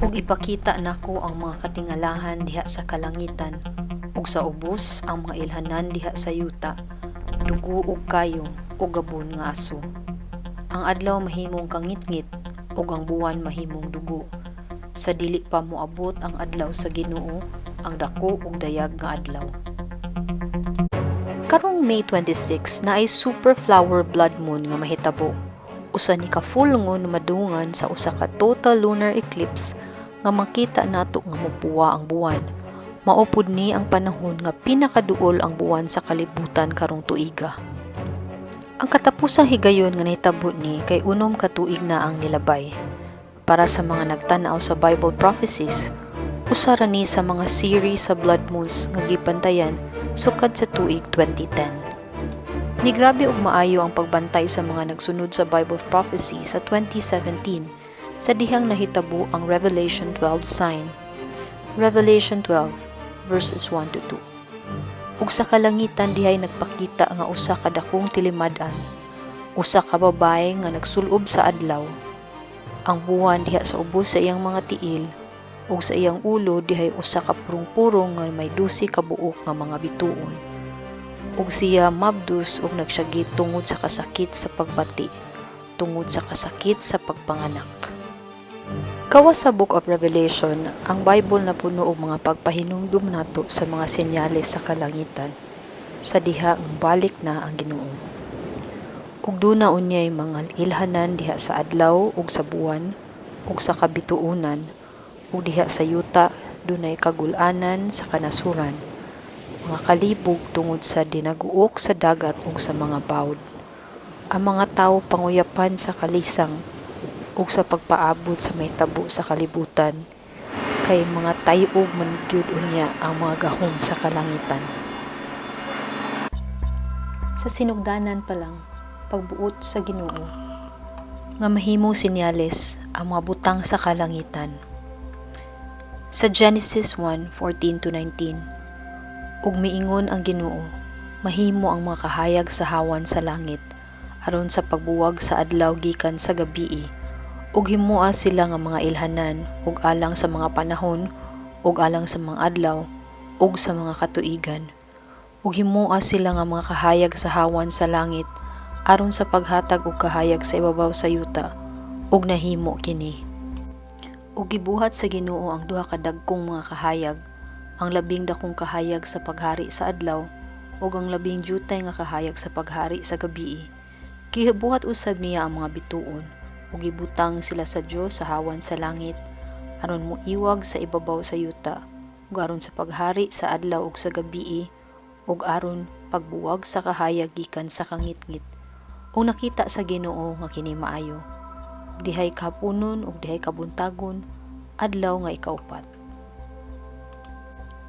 Ug ipakita nako ang mga katingalahan diha sa kalangitan ug sa ubos ang mga ilhanan diha sa yuta, dugo ug kayong ug gabon nga aso. Ang adlaw mahimong kangitngit ug ang buwan mahimong dugo sa dili pa moabot ang adlaw sa Ginoo, ang dako ug dayag nga adlaw. Karong May 26 naay super flower blood moon nga mahitabo. Usa ni ka full moon madungan sa usa ka total lunar eclipse nga makita nato nga mopuwa ang buwan. Mao pud ni ang panahon nga pinakaduol ang buwan sa kalibutan karong tuiga. Ang katapusang higayon nga nahitabo ni kay 6 ka tuig na ang nilabay. Para sa mga nagtan-aw sa Bible prophecies, usa ra ni sa mga series sa blood moons nga gibantayan sukad sa tuig 2010. Nigrabe og maayo ang pagbantay sa mga nagsunod sa Bible prophecy sa 2017 sa dihang nahitabo ang Revelation 12 sign. Revelation 12 verses 1 to 2. Ug sa kalangitan dihay nagpakita nga usa ka dakong tilimad-an, usa ka babaye nga nagsulob sa adlaw. Ang buwan diha sa ubos sa iyang mga tiil, ug sa iyang ulo dihay usa ka purong-purong nga may 12 ka buok nga mga bituon. Ug siya mabdus ug nagsyagit tungod sa kasakit sa pagbati, tungod sa kasakit sa pagpanganak. Gawas sa Book of Revelation, ang Bible napuno og mga pagpahinumdum nato sa mga senyales sa kalangitan, sa diha nga balik na ang Ginoo. Ug duna unyay mga ilhanan diha sa adlaw ug sa buwan ug sa kabituonan, ug diha sa yuta dunay kagul-anan sa kanasuran, mga kalibog tungod sa dinaguok sa dagat ug sa mga bawd. Ang mga tawo panguyapan sa kalisang ug sa pagpaabot sa mahitabo sa kalibutan, kay mga tay-og man gyud unya ang mga gahom sa kalangitan. Sa sinugdanan pa lang, pagbuot sa Ginoo, nga mahimong senyales ang mga butang sa kalangitan. Sa Genesis 1:14 to 19, ug miingon ang Ginoo, mahimo ang mga kahayag sa hawan sa langit aron sa pagbuwag sa adlaw gikan sa gabii, ug himoa sila nga mga ilhanan ug alang sa mga panahon ug alang sa mga adlaw ug sa mga katuigan. Ug himoa sila nga mga kahayag sa hawan sa langit aron sa paghatag og kahayag sa ibabaw sa yuta, ug nahimo kini. Ug gibuhat sa Ginoo ang duha ka dagkong mga kahayag, ang labing dakong kahayag sa paghari sa adlaw ug ang labing dyutay nga kahayag sa paghari sa gabii. Gibuhat usab niya ang mga bituon ug gibutang sila sa Dios sa hawan sa langit aron moiwag sa ibabaw sa yuta ug aron sa paghari sa adlaw ug sa gabii ug aron pagbuwag sa kahayag gikan sa kangitngit. Ug nakita sa Ginoo nga kini maayo. Ug dihay kahaponon ug dihay kabuntagon, adlaw nga ikaupat.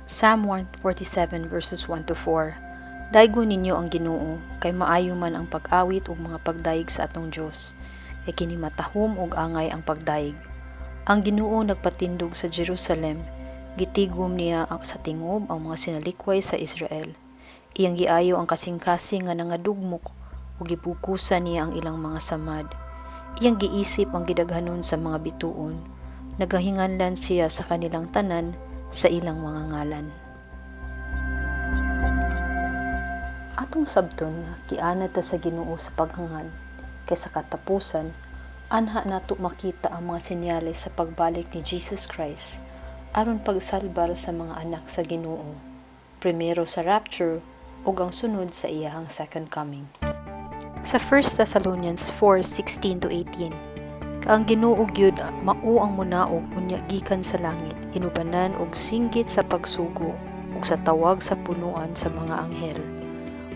Psalm 147 verses 1 to 4. Daygon ninyo ang Ginoo, kay maayo man ang pag-awit ug mga pagdayeg sa atong Dios, kay kini matahom ug angay ang pagdayeg. Ang Ginoo nagpatindog sa Jerusalem, gitigom niya sa tingob ang mga sinalikway sa Israel. Iyang giayo ang kasing-kasing nga nangadugmok ug gibukusan niya ang ilang mga samad. Iyang giisip ang gidaghanon sa mga bituon. Nagahinganlan siya sa kanilang tanan sa ilang mga ngalan. Atong sabton nga gianad ta sa Ginoo sa paghangad, kay sa katapusan anha nato makita ang mga senyales sa pagbalik ni Jesus Christ aron pagsalbar sa mga anak sa Ginoo. Primero sa rapture ug ang sunod sa iyahang second coming. Sa 1 Thessalonians 4:16 to 18, ka ang Ginoo gyud mao ang munaog unya gikan sa langit, inubanan og singgit sa pagsugo ug sa tawag sa punuan sa mga anghel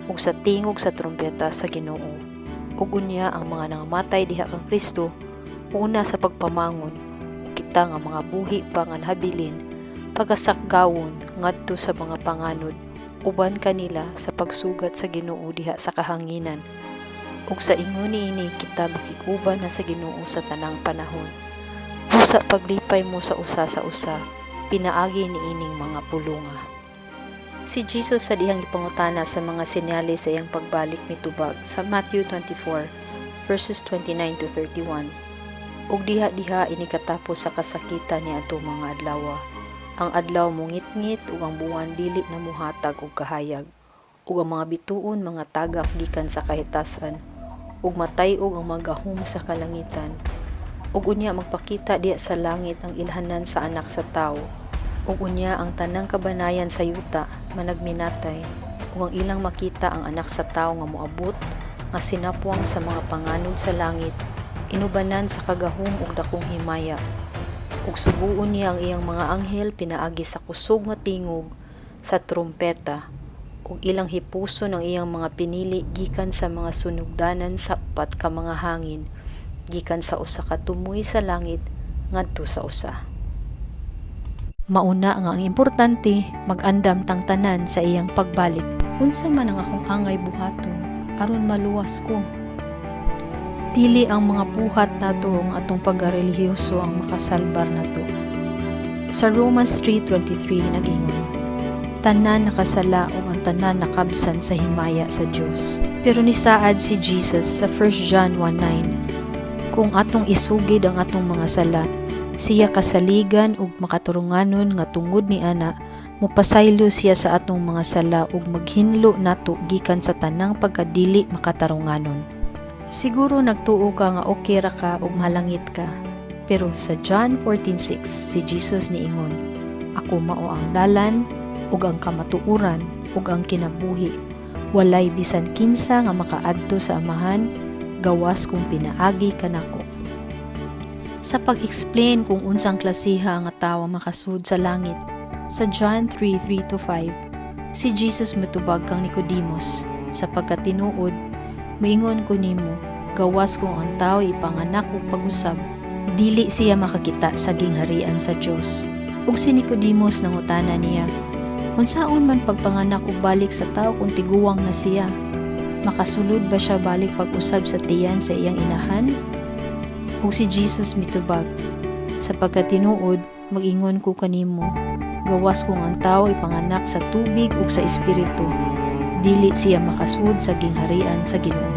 ug sa tingog sa trumpeta sa Ginoo. Ug unya ang mga nangamatay diha kang Kristo muuna sa pagpamangon, ug kita nga mga buhi pa nga nahabilin pagasakgawon ngadto sa mga panganod uban kanila sa pagsugat sa Ginoo diha sa kahanginan. Ug sa ingon niini kita makig-uban na sa Ginoo sa tanang panahon. Busa paglipay mo sa usa sa usa pinaagi niining mga pulonga. Si Jesus sa dihang gipangutana sa mga senyales sa iyang pagbalik mitubag sa Matthew 24 verses 29 to 31. Ug diha-diha ini katapos sa kasakitan niadtong mga adlawa, ang adlaw mongitngit ug ang buwan dili na mohatag og kahayag, ug ang mga bituon mga tagak gikan sa kahitasan, ug matay-og ang mga gahom sa kalangitan. Ug unya magpakita diha sa langit ang ilhanan sa Anak sa Tawo, ug unya ang tanang kabanayan sa yuta managminatay, ug ang ilang makita ang Anak sa Tawo nga moabot nga sinapwang sa mga panganod sa langit, inubanan sa kagahom ug dakong himaya. Ug suguon niya ang iyang mga anghel pinaagi sa kusog nga tingog sa trumpeta, ug ilang hipuson ang iyang mga pinili gikan sa mga sunugdanan sa upat ka mga hangin, gikan sa usa ka tumoy sa langit ngadto sa usa. Mauna nga ang importante, mag-andam tang tanan sa iyang pagbalik. Unsa man ang akong angay buhaton aron maluwas ko? Dili ang mga buhat nato ang atong pagkarelihiyoso ang makasalbar nato. Sa Romans 3:23 nag-ingon, "Tanan nakasala ug ang tanan nakabsan sa himaya sa Dios." Pero nisaad si Jesus sa 1 John 1:9, "Kung atong isugid ang atong mga sala, siya kasaligan ug makatarunganon nga tungod ni ana mopasaylo siya sa atong mga sala ug maghinlo nato gikan sa tanang pagkadili makatarunganon." Siguro nagtuo ka nga okay ra ka ug malangit ka. Pero sa John 14:6 si Jesus niingon, "Ako mao ang dalan ug ang kamatuoran ug ang kinabuhi. Walay bisan kinsa nga makaadto sa Amahan gawas kung pinaagi kanako." Sa pag-explain kung unsang klasiha nga tawo makasud sa langit, sa John 3:3 to 5, si Jesus mitubag kang Nicodemus, "Sa pagkatinuod, moingon ko nimo, gawas kung ang tao ipanganak og pag-usab, dili siya makakita sa gingharian sa Dios." Ug si Nicodemus nangutana niya, "Unsaon man pagpanganak og balik sa tao kung tiguwang na siya? Makasulod ba siya balik pag-usab sa tiyan sa iyang inahan?" Ug si Jesus mitubag, "Sa pagkatinuod, mag-ingon ko kanimo, gawas kung ang tao ipanganak sa tubig ug sa espiritu, dili siya makasud sa gingharian sa Ginoo."